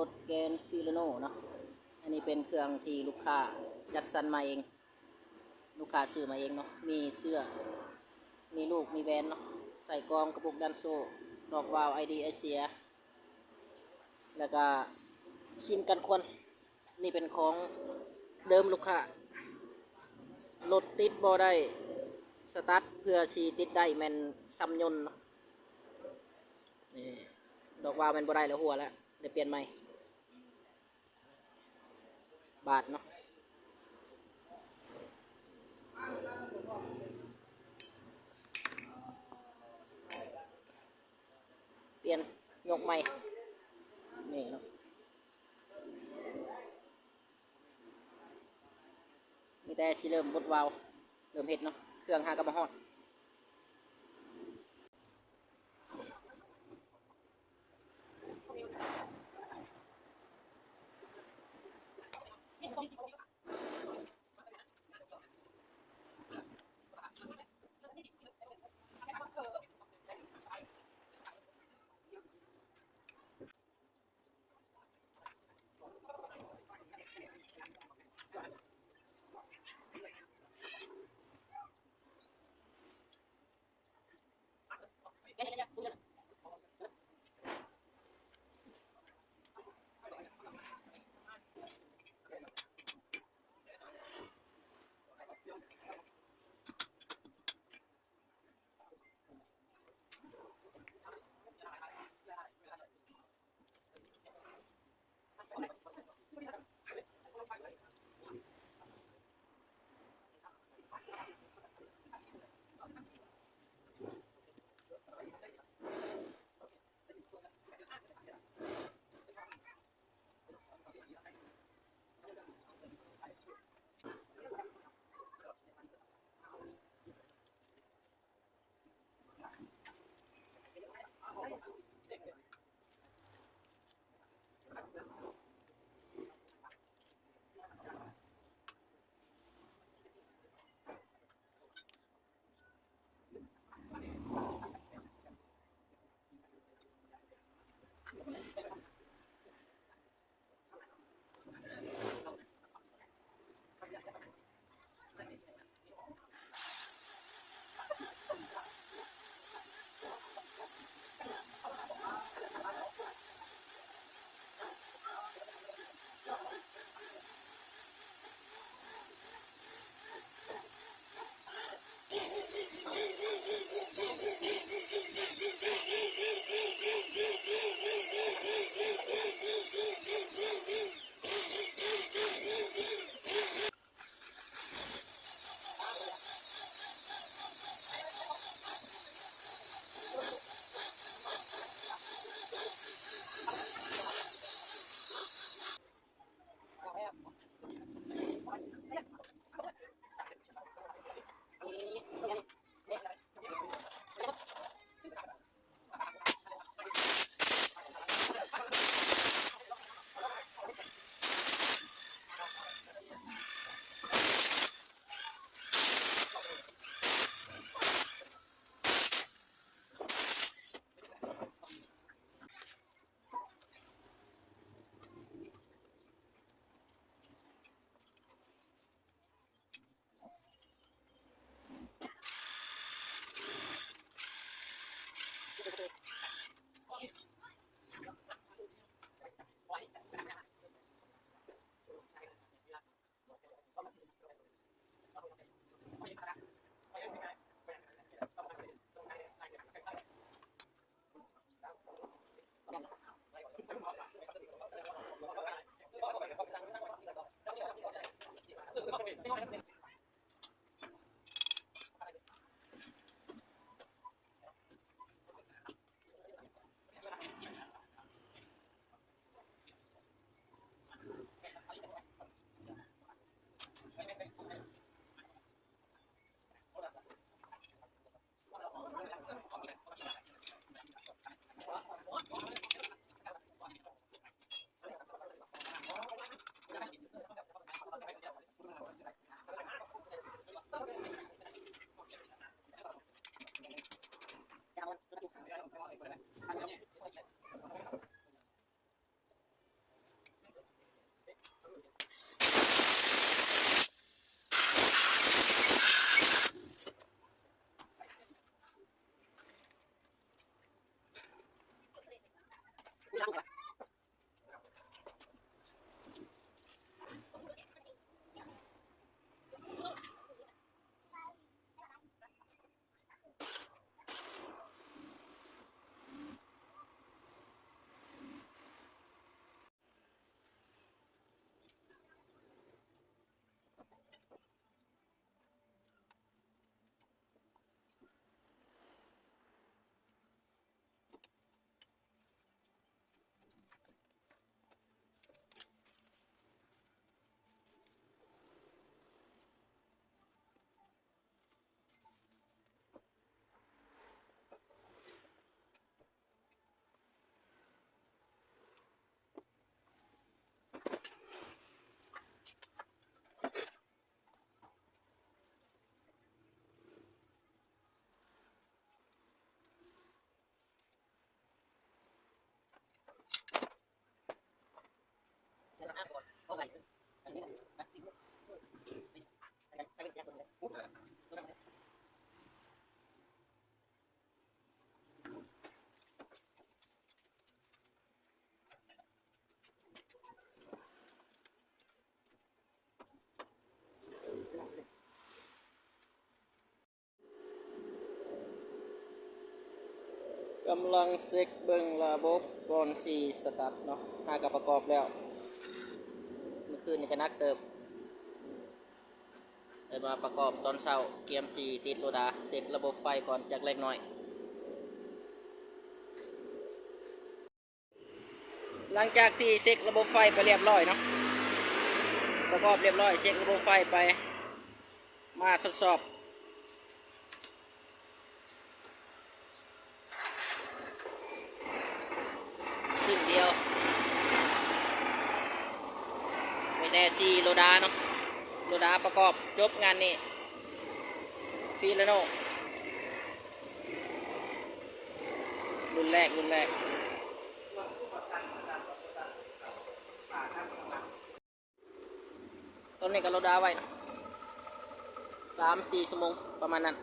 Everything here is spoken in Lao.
ລົດແກຣນຟີເຣໂນເນາະ. ອັນນີ້ເປັນເຄື່ອງທີ່ລູກຄ້າຈັດສັນມາເອງ, ລູກຄ້າຊື້ມາເອງເນາະ. ມີເສື້ອ, ມີລູກ, ມີແຫວນເນາະ, ສາຍກອງ, ກະປຸກດັນໂສ້, ດອກວາວ, ໄອດີໄອເສຍ ແລ້ວກະຊິ້ນກັນຄວັນ. ນີ້ເປັນຂອງເດີມລູກຄ້າ. ລົດຕິດບໍ່ໄດ້ສະຕາດ ເພື່ອຊິຕິດໄດ້ແມ່ນຊ່ຳຍົນເນາະ. ນີ້ ດອກວາວແມ່ນບໍ່ໄດ້ແລ້ວ, ຮົ່ວແລ້ວ, ໄດ້ປ່ຽນໃໝ່. ບາດເນາະ, ປ່ຽນ ຍົກໃໝ່. ນີ້ເນາະ, ມີແຕ່ຊິເລີ່ມບົດວາວ, ເລີ່ມເຮັດເນາະ, ເຄື່ອງຫາກະມາຮອດ. ກຳລັງເຊັກເບິ່ງລະບົບກ່ອນຊິສະຕາດເນາະ. ຫາກະປະກອບແລ້ວ ມື້ຄືນນີ້ກະໜັກເຕີບ. ໄດ້ມາປະກອບຕອນເຊົ້າ, ກຽມຊິຕິດໂລດາ, ເຊັກລະບົບໄຟກ່ອນຈັກເລັກນ້ອຍ. ຫຼັງຈາກທີ່ເຊັກລະບົບໄຟໄປລຽບລ້ອຍເນາະ, ປະກອບລຽບລ້ອຍ, ເຊັກລະບົບໄຟໄປ, ມາທົດສອບ. ຊຶ້ງດຽວ ມີແຕ່ສີ່ໂລດາເນາະ, ໂລດາປະກອບຈົບງານນີ້. ຟີລາໂນ ລຸ້ນແລກ ລຸ້ນແລກ. ຕອນນີ້ກະໂລດາໄວ້ເນາະ ສາມສີ່ຊົ່ວໂມງປະມານນັ້ນ.